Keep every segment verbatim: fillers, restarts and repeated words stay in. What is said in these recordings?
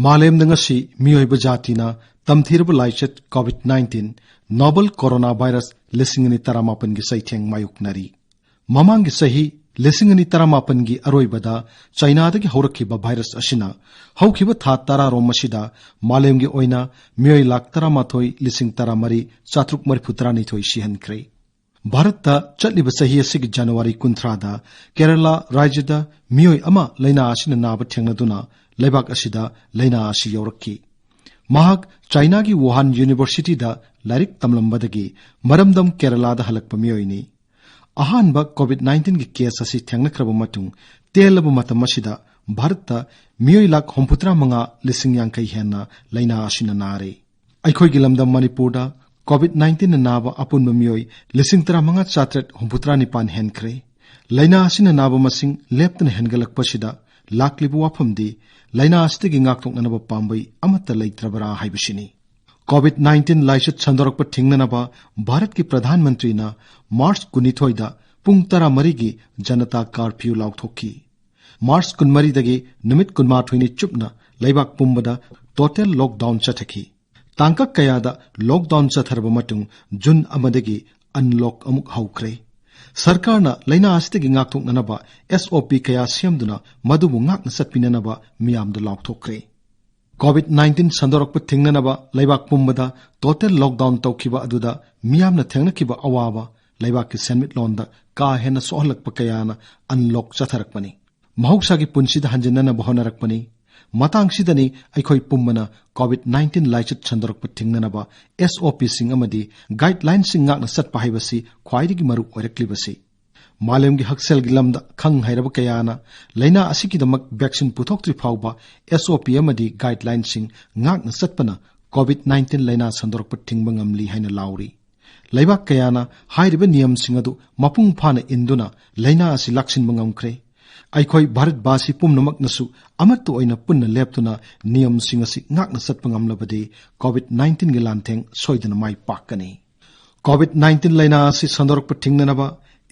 ꯃꯥꯂꯦꯝꯗ ꯉꯁꯤ ꯃꯤꯑꯣꯏꯕ ꯖꯥꯇꯤꯅ ꯇꯝꯊꯤꯔꯕ ꯂꯥꯏꯆꯠ COVID nineteen, novel coronavirus ꯂꯤꯁꯤꯡ ꯑꯅꯤ ꯇꯔꯥꯃꯥꯄꯟꯒꯤ ꯆꯩꯊꯦꯡ ꯃꯥꯌꯣꯛꯅꯔꯤ꯫ ꯃꯃꯥꯡꯒꯤ ꯆꯍꯤ ꯂꯤꯁꯤꯡ ꯑꯅꯤ ꯇꯔꯥꯃꯥꯄꯟꯒꯤ ꯑꯔꯣꯏꯕꯗ ꯆꯥꯏꯅꯥꯗꯒꯤ ꯍꯧꯔꯛꯈꯤꯕ ꯚꯥꯏꯔꯁ ꯑꯁꯤꯅ ꯍꯧꯈꯤꯕ ꯊꯥ ꯇꯔꯥꯔꯣꯝ ꯑꯁꯤꯗ ꯃꯥꯂꯦꯝꯒꯤ ꯑꯣꯏꯅ ꯃꯤꯑꯣꯏ ꯂꯥꯈ ꯇꯔꯥꯃꯥꯊꯣꯏ ꯂꯤꯁꯤꯡ ꯇꯔꯥꯃꯔꯤ ꯆꯥꯇ꯭ꯔꯨꯛ ꯃꯔꯤꯐꯨ ꯇꯔꯥꯅꯤꯊꯣꯏ ꯁꯤꯍꯟꯈ꯭ꯔꯦ꯫ ꯚꯥꯔꯠꯇ ꯆꯠꯂꯤꯕ ꯆꯍꯤ ꯑꯁꯤꯒꯤ ꯖꯅꯋꯥꯔꯤ ꯀꯨꯟꯊ꯭ꯔꯥꯗ ꯀꯦꯔꯂꯥ ꯔꯥꯖ꯭ꯌꯗ ꯃꯤꯑꯣꯏ ꯑꯃ ꯂꯥꯏꯅꯥ ꯑꯁꯤꯅ ꯅꯥꯕ ꯊꯦꯡꯅꯗꯨꯅ ꯂꯩꯕꯥꯛ ꯑꯁꯤꯗ ꯂꯥꯏꯅꯥ ꯑꯁꯤ ꯌꯧꯔꯛꯈꯤ꯫ ꯃꯍꯥꯛ ꯆꯥꯏꯅꯥꯒꯤ ꯋꯨꯍꯥꯟ ꯌꯨꯅꯤꯚꯔꯁꯤꯇꯤꯗ ꯂꯥꯏꯔꯤꯛ ꯇꯝꯂꯝꯕꯗꯒꯤ ꯃꯔꯝꯗꯝ ꯀꯦꯔꯂꯥꯗ ꯍꯜꯂꯛꯄ ꯃꯤꯑꯣꯏꯅꯤ꯫ ꯑꯍꯥꯟꯕ COVID nineteenꯒꯤ ꯀꯦꯁ ꯑꯁꯤ ꯊꯦꯡꯅꯈ꯭ꯔꯕ ꯃꯇꯨꯡ, ꯇꯦꯜꯂꯕ ꯃꯇꯝ ꯑꯁꯤꯗ ꯚꯥꯔꯠꯇ ꯃꯤꯑꯣꯏ ꯂꯥꯈ ꯍꯨꯝꯐꯨꯇꯔꯥ ꯃꯉꯥ ꯂꯤꯁꯤꯡ ꯌꯥꯡꯈꯩ ꯍꯦꯟꯅ ꯂꯥꯏꯅꯥ ꯑꯁꯤꯅ ꯅꯥꯔꯦ꯫ ꯑꯩꯈꯣꯏꯒꯤ ꯂꯝꯗꯝ ꯃꯅꯤꯄꯨꯔꯗ COVID nineteenꯅ ꯅꯥꯕ ꯑꯄꯨꯟꯕ ꯃꯤꯑꯣꯏ ꯂꯤꯁꯤꯡ ꯇꯔꯥꯃꯉꯥ ꯆꯥꯇ꯭ꯔꯦꯠ ꯍꯨꯝꯐꯨꯇꯔꯥ ꯅꯤꯄꯥꯟ ꯍꯦꯟꯈ꯭ꯔꯦ꯫ ꯂꯥꯏꯅꯥ ꯑꯁꯤꯅ ꯅꯥꯕ ꯃꯁꯤꯡ ꯂꯦꯞꯇꯅ ꯍꯦꯟꯒꯠꯂꯛꯄꯁꯤꯗ ꯂꯥꯛꯂꯤꯕ ꯋꯥꯐꯝꯗꯤ ꯂꯥꯏꯅꯥ ꯑꯁꯤꯗꯒꯤ ꯉꯥꯛꯊꯣꯛꯅꯅꯕ ꯄꯥꯝꯕꯩ ꯑꯃꯠꯇ ꯂꯩꯇ꯭ꯔꯕ꯭ꯔꯥ ꯍꯥꯏꯕꯁꯤꯅꯤ꯫ COVID nineteen ꯂꯥꯏꯆꯠ ꯁꯟꯗꯣꯔꯛꯄ ꯊꯤꯡꯅꯅꯕ ꯚꯥꯔꯠꯀꯤ ꯄ꯭ꯔꯙꯥꯟ ꯃꯟꯇ꯭ꯔꯤꯅ ꯃꯥꯔꯆ ꯀꯨꯟꯅꯤꯊꯣꯏꯗ ꯄꯨꯡ ꯇꯔꯥꯃꯔꯤꯒꯤ ꯖꯅꯇꯥ ꯀꯥꯔꯐ꯭ꯌꯨ ꯂꯥꯎꯊꯣꯛꯈꯤ꯫ ꯃꯥꯔꯆ ꯀꯨꯟꯃꯔꯤꯗꯒꯤ ꯅꯨꯃꯤꯠ ꯀꯨꯟꯃꯥꯊꯣꯏꯅꯤ ꯆꯨꯞꯅ ꯂꯩꯕꯥꯛ ꯄꯨꯝꯕꯗ ꯇꯣꯇꯦꯜ ꯂꯣꯛꯗꯥꯎꯟ ꯆꯠꯊꯈꯤ꯫ ꯇꯥꯡꯀꯛ ꯀꯌꯥꯗ ꯂꯣꯛꯗꯥꯎꯟ ꯆꯠꯊꯔꯕ ꯃꯇꯨꯡ ꯖꯨꯟ ꯑꯃꯗꯒꯤ ꯑꯟꯂꯣꯛ ꯑꯃꯨꯛ ꯍꯧꯈ꯭ꯔꯦ꯫ ꯁꯔꯀꯥꯔꯅ ꯂꯥꯏꯅꯥ ꯑꯁꯤꯗꯒꯤ ꯉꯥꯛꯊꯣꯛꯅꯅꯕ SOP ꯀꯌꯥ ꯁꯦꯝꯗꯨꯅ ꯃꯗꯨꯕꯨ ꯉꯥꯛꯅ ꯆꯠꯄꯤꯅꯅꯕ ꯃꯤꯌꯥꯝꯗ ꯂꯥꯎꯊꯣꯛꯈ꯭ꯔꯦ꯫ COVID nineteen ꯁꯟꯗꯣꯔꯛꯄ ꯊꯤꯡꯅꯅꯕ ꯂꯩꯕꯥꯛ ꯄꯨꯝꯕꯗ ꯇꯣꯇꯦꯜ ꯂꯣꯛꯗꯥꯎꯟ ꯇꯧꯈꯤꯕ ꯑꯗꯨꯗ ꯃꯤꯌꯥꯝꯅ ꯊꯦꯡꯅꯈꯤꯕ ꯑꯋꯥꯕ, ꯂꯩꯕꯥꯛꯀꯤ ꯁꯦꯟꯃꯤꯠꯂꯣꯟꯗ ꯀꯥ ꯍꯦꯟꯅ ꯁꯣꯛꯍꯜꯂꯛꯄ ꯀꯌꯥꯅ ꯑꯟꯂꯣꯛ ꯆꯠꯊꯔꯛꯄꯅꯤ꯫ ꯃꯍꯧꯁꯥꯒꯤ ꯄꯨꯟꯁꯤꯗ ꯍꯟꯖꯤꯟꯅꯅꯕ ꯍꯣꯠꯅꯔꯛꯄꯅꯤ꯫ ꯃꯇꯥꯡꯁꯤꯗꯅꯤ ꯑꯩꯈꯣꯏ ꯄꯨꯝꯕꯅ COVID nineteen ꯂꯥꯏꯆꯠ ꯁꯟꯗꯣꯔꯛꯄ ꯊꯤꯡꯅꯅꯕ SOPꯁꯤꯡ ꯑꯃꯗꯤ ꯒꯥꯏꯗꯂꯥꯏꯟꯁꯤꯡ ꯉꯥꯛꯅ ꯆꯠꯄ ꯍꯥꯏꯕꯁꯤ ꯈ꯭ꯋꯥꯏꯗꯒꯤ ꯃꯔꯨ ꯑꯣꯏꯔꯛꯂꯤꯕꯁꯤ꯫ ꯃꯥꯂꯦꯝꯒꯤ ꯍꯛꯁꯦꯜꯒꯤ ꯂꯝꯗ ꯈꯪ ꯍꯩꯔꯕ ꯀꯌꯥꯅ ꯂꯥꯏꯅꯥ ꯑꯁꯤꯒꯤꯗꯃꯛ ꯚꯦꯛꯁꯤꯟ ꯄꯨꯊꯣꯛꯇ꯭ꯔꯤ ꯐꯥꯎꯕ SOP ꯑꯃꯗꯤ ꯒꯥꯏꯗꯂꯥꯏꯟꯁꯤꯡ ꯉꯥꯛꯅ ꯆꯠꯄꯅ COVID nineteen ꯂꯥꯏꯅꯥ ꯁꯟꯗꯣꯔꯛꯄ ꯊꯤꯡꯕ ꯉꯝꯂꯤ ꯍꯥꯏꯅ ꯂꯥꯎꯔꯤ꯫ ꯂꯩꯕꯥꯛ ꯀꯌꯥꯅ ꯍꯥꯏꯔꯤꯕ ꯅꯤꯌꯝꯁꯤꯡ ꯑꯗꯨ ꯃꯄꯨꯡ ꯐꯥꯅ ꯏꯟꯗꯨꯅ ꯂꯥꯏꯅꯥ ꯑꯁꯤ ꯂꯥꯛꯁꯤꯟꯕ ꯉꯝꯈ꯭ꯔꯦ꯫ ꯑꯩꯈꯣꯏ ꯚꯥꯔꯠꯕꯥꯁꯤ ꯄꯨꯝꯅꯃꯛꯅꯁꯨ ꯑꯃꯠꯇ ꯑꯣꯏꯅ ꯄꯨꯟꯅ ꯂꯦꯞꯇꯨꯅ ꯅꯤꯌꯝꯁꯤꯡ ꯑꯁꯤ ꯉꯥꯛꯅ ꯆꯠꯄ ꯉꯝꯂꯕꯗꯤ COVID nineteenꯒꯤ ꯂꯥꯟꯊꯦꯡ ꯁꯣꯏꯗꯅ ꯃꯥꯏ ꯄꯥꯛꯀꯅꯤ꯫ COVID nineteen ꯂꯥꯏꯅꯥ ꯑꯁꯤ ꯁꯟꯗꯣꯔꯛꯄ ꯊꯤꯡꯅꯅꯕ,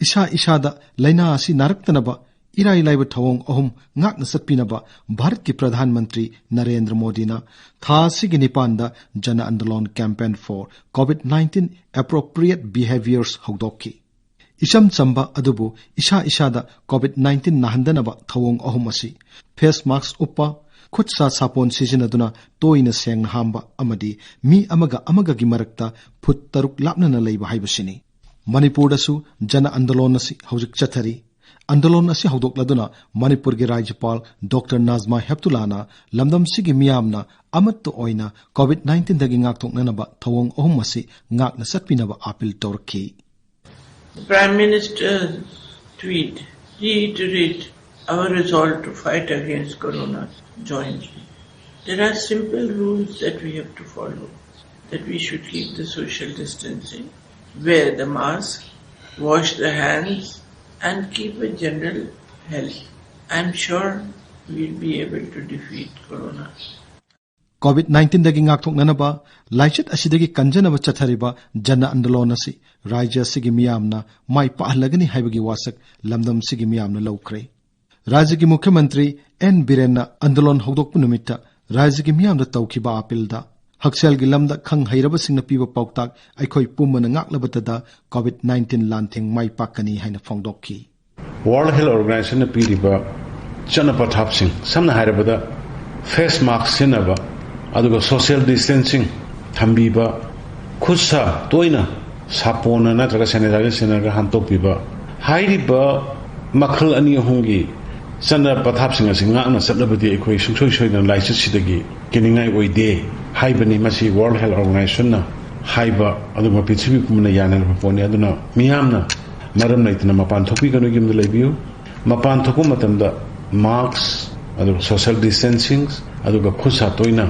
ꯏꯁꯥ ꯏꯁꯥꯗ ꯂꯥꯏꯅꯥ ꯑꯁꯤ ꯅꯥꯔꯛꯇꯅꯕ ꯏꯔꯥꯏ ꯂꯥꯏꯕ ꯊꯧꯑꯣꯡ ꯑꯍꯨꯝ ꯉꯥꯛꯅ ꯆꯠꯄꯤꯅꯕ ꯚꯥꯔꯠꯀꯤ ꯄ꯭ꯔꯙꯥꯟ ꯃꯟꯇ꯭ꯔꯤ ꯅꯔꯦꯟꯗ꯭ꯔ ꯃꯣꯗꯤꯅ ꯊꯥ ꯑꯁꯤꯒꯤ ꯅꯤꯄꯥꯟꯗ Jan Andolon Campaign for COVID nineteen Appropriate Behaviors ꯍꯧꯗꯣꯛꯈꯤ꯫ ꯏꯆꯝ ꯆꯝꯕ ꯑꯗꯨꯕꯨ ꯏꯁꯥ ꯏꯁꯥꯗ COVID nineteen ꯅꯥꯍꯟꯗꯅꯕ ꯊꯧꯑꯣꯡ ꯑꯍꯨꯝ ꯑꯁꯤ, face mask ꯎꯞꯄ, ꯈꯨꯠ ꯁꯥ ꯁꯥꯄꯣꯟ ꯁꯤꯖꯤꯟꯅꯗꯨꯅ ꯇꯣꯏꯅ ꯁꯦꯡꯅ ꯍꯥꯝꯕ ꯑꯃꯗꯤ ꯃꯤ ꯑꯃꯒ ꯑꯃꯒꯒꯤ ꯃꯔꯛꯇ ꯐꯨꯠ ꯇꯔꯨꯛ ꯂꯥꯞꯅꯅ ꯂꯩꯕ ꯍꯥꯏꯕꯁꯤꯅꯤ꯫ ꯃꯅꯤꯄꯨꯔꯗꯁꯨ ꯖꯅ ꯑꯟꯗꯣꯂꯣꯟ ꯑꯁꯤ ꯍꯧꯖꯤꯛ ꯆꯠꯊꯔꯤ꯫ ꯑꯟꯗꯣꯂꯣꯟ ꯑꯁꯤ ꯍꯧꯗꯣꯛꯂꯗꯨꯅ ꯃꯅꯤꯄꯨꯔꯒꯤ ꯔꯥꯖ꯭ꯌꯄꯥꯜ ꯗꯣꯛꯇꯔ ꯅꯥꯖꯃꯥ ꯍꯦꯞꯇꯨꯂꯥꯅ ꯂꯝꯗꯝꯁꯤꯒꯤ ꯃꯤꯌꯥꯝꯅ ꯑꯃꯠꯇ ꯑꯣꯏꯅ COVID nineteenꯗꯒꯤ ꯉꯥꯛꯊꯣꯛꯅꯅꯕ ꯊꯧꯑꯣꯡ ꯑꯍꯨꯝ ꯑꯁꯤ ꯉꯥꯛꯅ ꯆꯠꯄꯤꯅꯕ ꯑꯥꯄꯤꯜ ꯇꯧꯔꯛꯈꯤ꯫ The Prime Minister's tweet reiterate our resolve to fight against Corona jointly. There are simple rules that we have to follow, that we should keep the social distancing, wear the mask, wash the hands, and keep a general health. I'm sure we'll be able to defeat Corona. COVID nineteenꯗꯒꯤ ꯉꯥꯛꯊꯣꯛꯅꯅꯕ ꯂꯥꯏꯆꯠ ꯑꯁꯤꯗꯒꯤ ꯀꯟꯖꯅꯕ ꯆꯠꯊꯔꯤꯕ ꯖꯅ ꯑꯟꯗꯣꯂꯣꯟ ꯑꯁꯤ ꯔꯥꯖ꯭ꯌ ꯑꯁꯤꯒꯤ ꯃꯤꯌꯥꯝꯅ ꯃꯥꯏ ꯄꯥꯛꯍꯜꯂꯒꯅꯤ ꯍꯥꯏꯕꯒꯤ ꯋꯥꯁꯛ ꯂꯝꯗꯝꯁꯤꯒꯤ ꯃꯤꯌꯥꯝꯅ ꯂꯧꯈ꯭ꯔꯦ꯫ ꯔꯥꯖ꯭ꯌꯒꯤ ꯃꯨꯈ꯭ꯌ ꯃꯟꯇ꯭ꯔꯤ ꯑꯦꯟ ꯕꯤꯔꯦꯟꯅ ꯑꯟꯗꯣꯂꯣꯟ ꯍꯧꯗꯣꯛꯄ ꯅꯨꯃꯤꯠꯇ ꯔꯥꯖ꯭ꯌꯒꯤ ꯃꯤꯌꯥꯝꯗ ꯇꯧꯈꯤꯕ ꯑꯥꯄꯤꯜꯗ, ꯍꯛꯁꯦꯜꯒꯤ ꯂꯝꯗ ꯈꯪ ꯍꯩꯔꯕꯁꯤꯡꯅ ꯄꯤꯕ ꯄꯥꯎꯇꯥꯛ ꯑꯩꯈꯣꯏ ꯄꯨꯝꯕꯅ ꯉꯥꯛꯂꯕꯗꯗ COVID nineteen ꯂꯥꯟꯊꯦꯡ ꯃꯥꯏ ꯄꯥꯛꯀꯅꯤ ꯍꯥꯏꯅ ꯐꯣꯡꯗꯣꯛꯈꯤ꯫ World Health Organizationꯅ ꯄꯤꯔꯤꯕ ꯆꯠꯅ ꯄꯊꯥꯞꯁꯤꯡ, ꯁꯝꯅ ꯍꯥꯏꯔꯕꯗ face mask ꯁꯤꯖꯤꯟꯅꯕ, ꯑꯗꯨꯒ social distancing ꯊꯝꯕꯤꯕ, ꯈꯨꯠ ꯁꯥ ꯇꯣꯏꯅ ꯁꯥꯄꯣꯟꯅ ꯅꯠꯇ꯭ꯔꯒ sanitizer ꯁꯤꯖꯤꯟꯅꯔꯒ ꯍꯥꯝꯗꯣꯛꯄꯤꯕ, ꯍꯥꯏꯔꯤꯕ ꯃꯈꯜ ꯑꯅꯤ ꯑꯍꯨꯝꯒꯤ ꯆꯠꯅ ꯄꯊꯥꯞꯁꯤꯡ ꯑꯁꯤ ꯉꯥꯛꯅ ꯆꯠꯂꯕꯗꯤ ꯑꯩꯈꯣꯏ ꯁꯨꯡꯁꯣꯏ ꯁꯣꯏꯗꯅ ꯂꯥꯏꯆꯠꯁꯤꯗꯒꯤ ꯀꯤꯅꯤꯡꯉꯥꯏ ꯑꯣꯏꯗꯦ ꯍꯥꯏꯕꯅꯤ꯫ ꯃꯁꯤ World Health Organizationꯅ ꯍꯥꯏꯕ, ꯑꯗꯨꯒ ꯄ꯭ꯔꯤꯊꯤꯕꯤ ꯄꯨꯝꯕꯅ ꯌꯥꯅꯔꯕ ꯄꯣꯠꯅꯤ꯫ ꯑꯗꯨꯅ ꯃꯤꯌꯥꯝꯅ ꯃꯔꯝ ꯂꯩꯇꯅ ꯃꯄꯥꯟ ꯊꯣꯛꯄꯤꯒꯅꯨ, ꯌꯨꯝꯗ ꯂꯩꯕꯤꯌꯨ꯫ ꯃꯄꯥꯟ ꯊꯣꯛꯄ ꯃꯇꯝꯗ mask, ꯑꯗꯨꯒ social distancing, ꯑꯗꯨꯒ ꯈꯨꯠ ꯁꯥ ꯇꯣꯏꯅ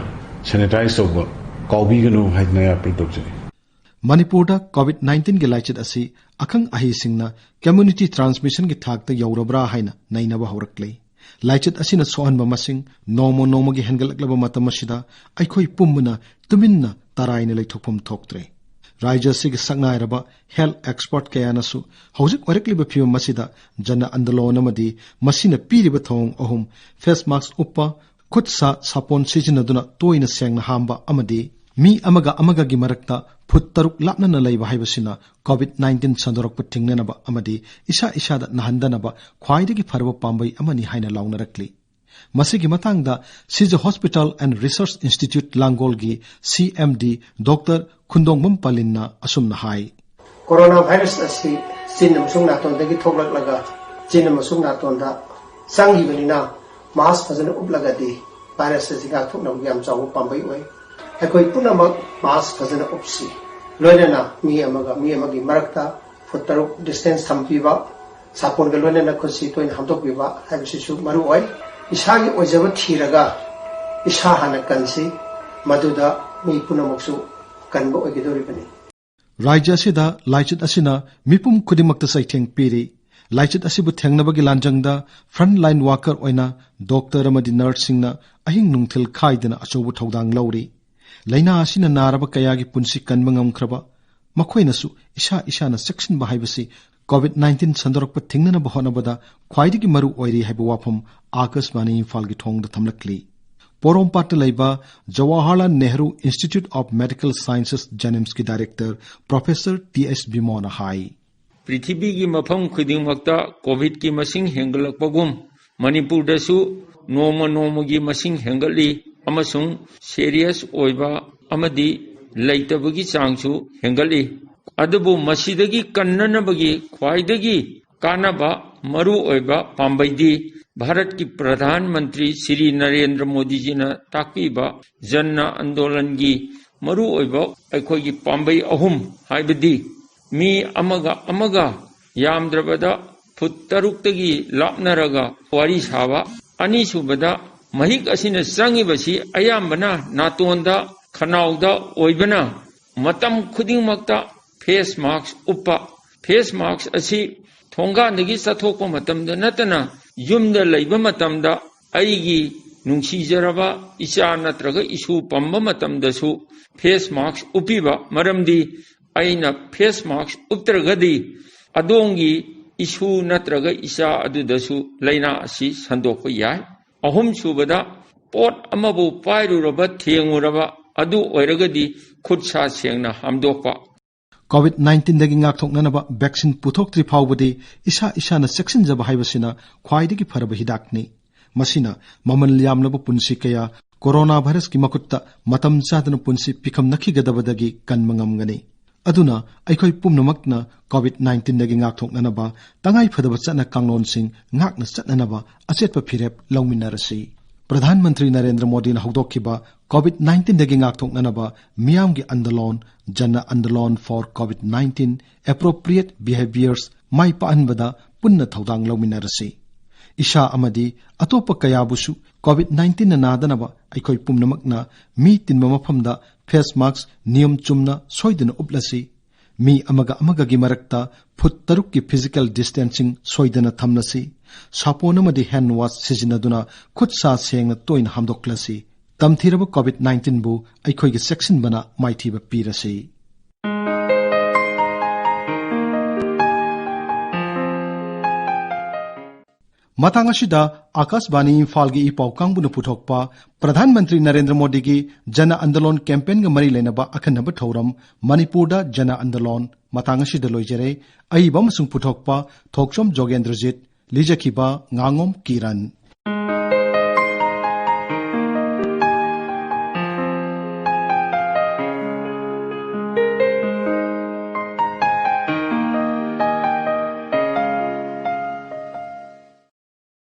sanitize ꯇꯧꯕ ꯀꯥꯎꯕꯤꯒꯅꯨ ꯍꯥꯏꯗꯅ ꯑꯩ ꯑꯥꯄꯤꯜ ꯇꯧꯖꯔꯤ꯫ ꯃꯅꯤꯄꯨꯔꯗ COVID nineteenꯒꯤ ꯂꯥꯏꯆꯠ ꯑꯁꯤ ꯑꯈꯪ ꯑꯍꯩꯁꯤꯡꯅ community transmissionꯒꯤ ꯊꯥꯛꯇ ꯌꯧꯔꯕ꯭ꯔꯥ ꯍꯥꯏꯅ ꯅꯩꯅꯕ ꯍꯧꯔꯛꯂꯦ꯫ ꯂꯥꯏꯆꯠ ꯑꯁꯤꯅ ꯁꯣꯛꯍꯟꯕ ꯃꯁꯤꯡ ꯅꯣꯡꯃ ꯅꯣꯡꯃꯒꯤ ꯍꯦꯟꯒꯠꯂꯛꯂꯕ ꯃꯇꯝ ꯑꯁꯤꯗ ꯑꯩꯈꯣꯏ ꯄꯨꯝꯕꯅ ꯇꯨꯃꯤꯟꯅ ꯇꯔꯥꯏꯅ ꯂꯩꯊꯣꯛꯐꯝ ꯊꯣꯛꯇ꯭ꯔꯦ꯫ ꯔꯥꯖ꯭ꯌ ꯑꯁꯤꯒꯤ ꯁꯛꯅꯥꯏꯔꯕ health expert ꯀꯌꯥꯅꯁꯨ ꯍꯧꯖꯤꯛ ꯑꯣꯏꯔꯛꯂꯤꯕ ꯐꯤꯕꯝ ꯑꯁꯤꯗ ꯖꯟ ꯑꯟꯗꯣꯂꯣꯟ ꯑꯃꯗꯤ ꯃꯁꯤꯅ ꯄꯤꯔꯤꯕ ꯊꯧꯑꯣꯡ ꯑꯍꯨꯝ, face mask ꯎꯞꯄ, ꯈꯨꯠ ꯁꯥ ꯁꯥꯄꯣꯟ ꯁꯤꯖꯤꯟꯅꯗꯨꯅ ꯇꯣꯏꯅ ꯁꯦꯡꯅ ꯍꯥꯝꯕ ꯑꯃꯗꯤ ꯃꯤ ꯑꯃꯒ ꯑꯃꯒꯒꯤ ꯃꯔꯛꯇ ꯐꯨꯠ ꯇꯔꯨꯛ ꯂꯥꯞꯅꯅ ꯂꯩꯕ ꯍꯥꯏꯕꯁꯤꯅ COVID nineteen ꯁꯟꯗꯣꯔꯛꯄ ꯊꯤꯡꯅꯅꯕ ꯑꯃꯗꯤ ꯏꯁꯥ ꯏꯁꯥꯗ ꯅꯥꯍꯟꯗꯅꯕ ꯈ꯭ꯋꯥꯏꯗꯒꯤ ꯐꯔꯕ ꯄꯥꯝꯕꯩ ꯑꯃꯅꯤ ꯍꯥꯏꯅ ꯂꯥꯎꯅꯔꯛꯂꯤ꯫ ꯃꯁꯤꯒꯤ ꯃꯇꯥꯡꯗ Sija Hospital and Research Institute ꯂꯥꯡꯒꯣꯜꯒꯤ C M D Doctor ꯈꯨꯟꯗꯣꯡꯕꯝ ꯄꯥꯂꯤꯟꯅ ꯑꯁꯨꯝꯅ ꯍꯥꯏ꯫ ꯀꯣꯔꯣꯅꯥ ꯚꯥꯏꯔꯁ ꯑꯁꯤ ꯆꯤꯟ ꯑꯃꯁꯨꯡ ꯅꯥꯇꯣꯟꯗꯒꯤ ꯊꯣꯛꯂꯛꯂꯒ ꯆꯤꯟ ꯑꯃꯁꯨꯡ ꯅꯥꯇꯣꯟꯗ ꯆꯪꯈꯤꯕꯅꯤꯅ, ꯃꯥꯁꯛ ꯐꯖꯅ ꯎꯞꯂꯒꯗꯤ ꯚꯥꯏꯔꯁ ꯑꯁꯤ ꯉꯥꯛꯊꯣꯛꯅꯕꯒꯤ ꯌꯥꯝ ꯆꯥꯎꯕ ꯄꯥꯝꯕꯩ ꯑꯣꯏ꯫ ꯑꯩꯈꯣꯏ ꯄꯨꯝꯅꯃꯛ ꯃꯥꯁꯛ ꯐꯖꯅ ꯎꯞꯁꯤ, ꯂꯣꯏꯅꯅ ꯃꯤ ꯑꯃꯒ ꯃꯤ ꯑꯃꯒꯤ ꯃꯔꯛꯇ ꯐꯨꯠ ꯇꯔꯨꯛ distance ꯊꯝꯕꯤꯕ, ꯁꯥꯄꯣꯟꯒ ꯂꯣꯏꯅꯅ ꯈꯨꯠꯁꯤ ꯇꯣꯏꯅ ꯍꯥꯝꯗꯣꯛꯄꯤꯕ ꯍꯥꯏꯕꯁꯤꯁꯨ ꯃꯔꯨ ꯑꯣꯏ꯫ ꯏꯁꯥꯒꯤ ꯑꯣꯏꯖꯕ ꯊꯤꯔꯒ ꯏꯁꯥ ꯍꯥꯟꯅ ꯀꯟꯁꯤ, ꯃꯗꯨꯗ ꯃꯤ ꯄꯨꯝꯅꯃꯛꯁꯨ ꯀꯟꯕ ꯑꯣꯏꯒꯗꯧꯔꯤꯕꯅꯤ꯫ ꯔꯥꯖ꯭ꯌ ꯑꯁꯤꯗ ꯂꯥꯏꯆꯠ ꯑꯁꯤꯅ ꯃꯤꯄꯨꯝ ꯈꯨꯗꯤꯡꯃꯛꯇ ꯆꯩꯊꯦꯡ ꯄꯤꯔꯤ꯫ ꯂꯥꯏꯆꯠ ꯑꯁꯤꯕꯨ ꯊꯦꯡꯅꯕꯒꯤ ꯂꯥꯟꯖꯪꯗ front line worker ꯑꯣꯏꯅ doctor ꯑꯃꯗꯤ nurseꯁꯤꯡꯅ ꯑꯍꯤꯡ ꯅꯨꯡꯊꯤꯜ ꯈꯥꯏꯗꯅ ꯑꯆꯧꯕ ꯊꯧꯗꯥꯡ ꯂꯧꯔꯤ꯫ ꯂꯥꯏꯅꯥ ꯑꯁꯤꯅ ꯅꯥꯔꯕ ꯀꯌꯥꯒꯤ ꯄꯨꯟꯁꯤ ꯀꯟꯕ ꯉꯝꯈ꯭ꯔꯕ ꯃꯈꯣꯏꯅꯁꯨ ꯏꯁꯥ ꯏꯁꯥꯅ ꯆꯦꯛꯁꯤꯟꯕ ꯍꯥꯏꯕꯁꯤ COVID nineteen ꯁꯟꯗꯣꯔꯛꯄ ꯊꯤꯡꯅꯅꯕ ꯍꯣꯠꯅꯕꯗ ꯈ꯭ꯋꯥꯏꯗꯒꯤ ꯃꯔꯨ ꯑꯣꯏꯔꯤ ꯍꯥꯏꯕ ꯋꯥꯐꯝ ꯑꯥꯀꯥꯁꯕꯥꯅꯤ ꯏꯝꯐꯥꯜꯒꯤ ꯊꯣꯡꯗ ꯊꯝꯂꯛꯂꯤ꯫ ꯄꯣꯔꯣꯝꯄꯥꯠꯇ ꯂꯩꯕ Jawaharlal Nehru Institute of Medical Sciences JANIMSꯀꯤ director Professor T S ꯕꯤꯃꯣꯅ ꯍꯥꯏ꯫ ꯄ꯭ꯔꯤꯊꯤꯕꯤꯒꯤ ꯃꯐꯝ ꯈꯨꯗꯤꯡꯃꯛꯇ COVIDꯀꯤ ꯃꯁꯤꯡ ꯍꯦꯟꯒꯠꯂꯛꯄꯒꯨꯝ ꯃꯅꯤꯄꯨꯔꯗꯁꯨ ꯅꯣꯡꯃ ꯅꯣꯡꯃꯒꯤ ꯃꯁꯤꯡ ꯍꯦꯟꯒꯠꯂꯤ ꯑꯃꯁꯨꯡ serious ꯑꯣꯏꯕ ꯑꯃꯗꯤ ꯂꯩꯇꯕꯒꯤ ꯆꯥꯡꯁꯨ ꯍꯦꯟꯒꯠꯂꯤ꯫ ꯑꯗꯨꯕꯨ ꯃꯁꯤꯗꯒꯤ ꯀꯟꯅꯅꯕꯒꯤ ꯈ꯭ꯋꯥꯏꯗꯒꯤ ꯀꯥꯟꯅꯕ ꯃꯔꯨ ꯑꯣꯏꯕ ꯄꯥꯝꯕꯩꯗꯤ ꯚꯥꯔꯠꯀꯤ ꯄ꯭ꯔꯙꯥꯟ ꯃꯟꯇ꯭ꯔꯤ ꯁ꯭ꯔꯤ ꯅꯔꯦꯟꯗ꯭ꯔ ꯃꯣꯗꯤꯖꯤꯅ ꯇꯥꯛꯄꯤꯕ ꯖꯟ ꯑꯟꯗꯣꯂꯟꯒꯤ ꯃꯔꯨ ꯑꯣꯏꯕ ꯑꯩꯈꯣꯏꯒꯤ ꯄꯥꯝꯕꯩ ꯑꯍꯨꯝ ꯍꯥꯏꯕꯗꯤ ꯃꯤ ꯑꯃꯒ ꯑꯃꯒ ꯌꯥꯝꯗ꯭ꯔꯕꯗ ꯐꯨꯠ ꯇꯔꯨꯛꯇꯒꯤ ꯂꯥꯞꯅꯔꯒ ꯋꯥꯔꯤ ꯁꯥꯕ꯫ ꯑꯅꯤꯁꯨꯕꯗ, ꯃꯍꯤꯛ ꯑꯁꯤꯅ ꯆꯪꯉꯤꯕꯁꯤ ꯑꯌꯥꯝꯕꯅ ꯅꯥꯇꯣꯟꯗ, ꯈꯅꯥꯎꯗ ꯑꯣꯏꯕꯅ ꯃꯇꯝ ꯈꯨꯗꯤꯡꯃꯛꯇ face mask ꯎꯞꯄ꯫ Face mask ꯑꯁꯤ ꯊꯣꯡꯒꯥꯟꯗꯒꯤ ꯆꯠꯊꯣꯛꯄ ꯃꯇꯝꯗ ꯅꯠꯇꯅ ꯌꯨꯝꯗ ꯂꯩꯕ ꯃꯇꯝꯗ ꯑꯩꯒꯤ ꯅꯨꯡꯁꯤꯖꯔꯕ ꯏꯆꯥ ꯅꯠꯇ꯭ꯔꯒ ꯏꯁꯨ ꯄꯝꯕ ꯃꯇꯝꯗꯁꯨ face mask ꯎꯞꯄꯤꯕ, ꯃꯔꯝꯗꯤ ꯑꯩꯅ face mask ꯎꯞꯇ꯭ꯔꯒꯗꯤ ꯑꯗꯣꯝꯒꯤ ꯏꯁꯨ ꯅꯠꯇ꯭ꯔꯒ ꯏꯆꯥ ꯑꯗꯨꯗꯁꯨ ꯂꯥꯏꯅꯥ ꯑꯁꯤ ꯁꯟꯗꯣꯛꯄ ꯌꯥꯏ꯫ ꯑꯍꯨꯝꯁꯨꯕꯗ, ꯄꯣꯠ ꯑꯃꯕꯨ ꯄꯥꯏꯔꯨꯔꯕ, ꯊꯦꯡꯉꯨꯔꯕ ꯑꯗꯨ ꯑꯣꯏꯔꯒꯗꯤ ꯈꯨꯠ ꯁꯥ ꯁꯦꯡꯅ ꯍꯥꯝꯗꯣꯛꯄ꯫ ꯀꯣꯚꯤꯗ ꯅꯥꯏꯟꯇꯤꯟꯗꯒꯤ ꯉꯥꯛꯊꯣꯛꯅꯅꯕ ꯚꯦꯛꯁꯤꯟ ꯄꯨꯊꯣꯛꯇ꯭ꯔꯤ ꯐꯥꯎꯕꯗꯤ ꯏꯁꯥ ꯏꯁꯥꯅ ꯆꯦꯛꯁꯤꯟꯖꯕ ꯍꯥꯏꯕꯁꯤꯅ ꯈ꯭ꯋꯥꯏꯗꯒꯤ ꯐꯔꯕ ꯍꯤꯗꯥꯛꯅꯤ꯫ ꯃꯁꯤꯅ ꯃꯃꯜ ꯌꯥꯝꯂꯕ ꯄꯨꯟꯁꯤ ꯀꯌꯥ ꯀꯣꯔꯣꯅꯥ ꯚꯥꯏꯔꯁꯀꯤ ꯃꯈꯨꯠꯇ ꯃꯇꯝ ꯆꯥꯗꯅ ꯄꯨꯟꯁꯤ ꯄꯤꯐꯝ ꯅꯛꯈꯤꯒꯗꯕꯗꯒꯤ ꯀꯟꯕ ꯉꯝꯒꯅꯤ꯫ ꯑꯗꯨꯅ ꯑꯩꯈꯣꯏ ꯄꯨꯝꯅꯃꯛꯅ ꯀꯣꯚꯤꯗ ꯅꯥꯏꯟꯇꯤꯟꯗꯒꯤ ꯉꯥꯛꯊꯣꯛꯅꯅꯕ ꯇꯉꯥꯏ ꯐꯗꯕ ꯆꯠꯅ ꯀꯥꯡꯂꯣꯟꯁꯤꯡ ꯉꯥꯛꯅ ꯆꯠꯅꯅꯕ ꯑꯆꯦꯠꯄ ꯐꯤꯔꯦꯞ ꯂꯧꯃꯤꯟꯅꯔꯁꯤ꯫ ꯄ꯭ꯔꯙꯥꯟ ꯃꯟꯇ꯭ꯔꯤ ꯅꯔꯦꯟꯗ꯭ꯔ ꯃꯣꯗꯤꯅ ꯍꯧꯗꯣꯛꯈꯤꯕ ꯀꯣꯚꯤꯗ ꯅꯥꯏꯟꯇꯤꯟꯗꯒꯤ ꯉꯥꯛꯊꯣꯛꯅꯅꯕ ꯃꯤꯌꯥꯝꯒꯤ andolan, ꯖꯅ andolan for COVID nineteen Appropriate Behaviours ꯃꯥꯏ ꯄꯥꯛꯍꯟꯕꯗ ꯄꯨꯟꯅ ꯊꯧꯗꯥꯡ ꯂꯧꯃꯤꯟꯅꯔꯁꯤ꯫ ꯏꯁꯥ ꯑꯃꯗꯤ ꯑꯇꯣꯞꯄ ꯀꯌꯥꯕꯨꯁꯨ ꯀꯣꯚꯤꯗ ꯅꯥꯏꯟꯇꯤꯟꯅ ꯅꯥꯗꯅꯕ ꯑꯩꯈꯣꯏ ꯄꯨꯝꯅꯃꯛꯅ ꯃꯤ ꯇꯤꯟꯕ ꯃꯐꯝꯗ ꯐꯦꯁ ꯃꯥꯁꯛ ꯅꯤꯌꯝ ꯆꯨꯝꯅ ꯁꯣꯏꯗꯅ ꯎꯞꯂꯁꯤ꯫ ꯃꯤ ꯑꯃꯒ ꯑꯃꯒꯒꯤ ꯃꯔꯛꯇ ꯐꯨꯠ ꯇꯔꯨꯛꯀꯤ ꯐꯤꯖꯤꯀꯦꯜ ꯗꯤꯁꯇꯦꯟꯁꯤꯡ ꯁꯣꯏꯗꯅ ꯊꯝꯂꯁꯤ꯫ ꯁꯥꯄꯣꯟ ꯑꯃꯗꯤ ꯍꯦꯟ ꯋꯥꯁ ꯁꯤꯖꯤꯟꯅꯗꯨꯅ ꯈꯨꯠ ꯁꯥ ꯁꯦꯡꯅ ꯇꯣꯏꯅ ꯍꯥꯝꯗꯣꯛꯂꯁꯤ꯫ ꯇꯝꯊꯤꯔꯕ ꯀꯣꯚꯤꯗ ꯅꯥꯏꯟꯇꯤꯟꯕꯨ ꯑꯩꯈꯣꯏꯒꯤ ꯆꯦꯛꯁꯤꯟꯕꯅ ꯃꯥꯏꯊꯤꯕ ꯄꯤꯔꯁꯤ꯫ ꯃꯇꯥꯡ ꯑꯁꯤꯗ ꯑꯥꯀꯥꯁꯕꯥꯅꯤ ꯏꯝꯐꯥꯜꯒꯤ ꯏ ꯄꯥꯎ ꯀꯥꯡꯕꯨꯅ ꯄꯨꯊꯣꯛꯄ ꯄ꯭ꯔꯙꯥꯟ ꯃꯟꯇ꯭ꯔꯤ ꯅꯔꯦꯟꯗ꯭ꯔ ꯃꯣꯗꯤꯒꯤ ꯖꯅ ꯑꯟꯗꯣꯂꯟ ꯀꯦꯝꯄꯦꯟꯒ ꯃꯔꯤ ꯂꯩꯅꯕ ꯑꯈꯟꯅꯕ ꯊꯧꯔꯝ ꯃꯅꯤꯄꯨꯔꯗ ꯖꯅ ꯑꯟꯗꯣꯂꯟ ꯃꯇꯥꯡ ꯑꯁꯤꯗ ꯂꯣꯏꯖꯔꯦ꯫ ꯑꯏꯕ ꯑꯃꯁꯨꯡ ꯄꯨꯊꯣꯛꯄ ꯊꯣꯛꯆꯣꯝ ꯖꯣꯒꯦꯟꯗ꯭ꯔꯖꯤꯠ, ꯂꯤꯖꯈꯤꯕ ꯉꯥꯉꯣꯝ ꯀꯤꯔꯟ꯫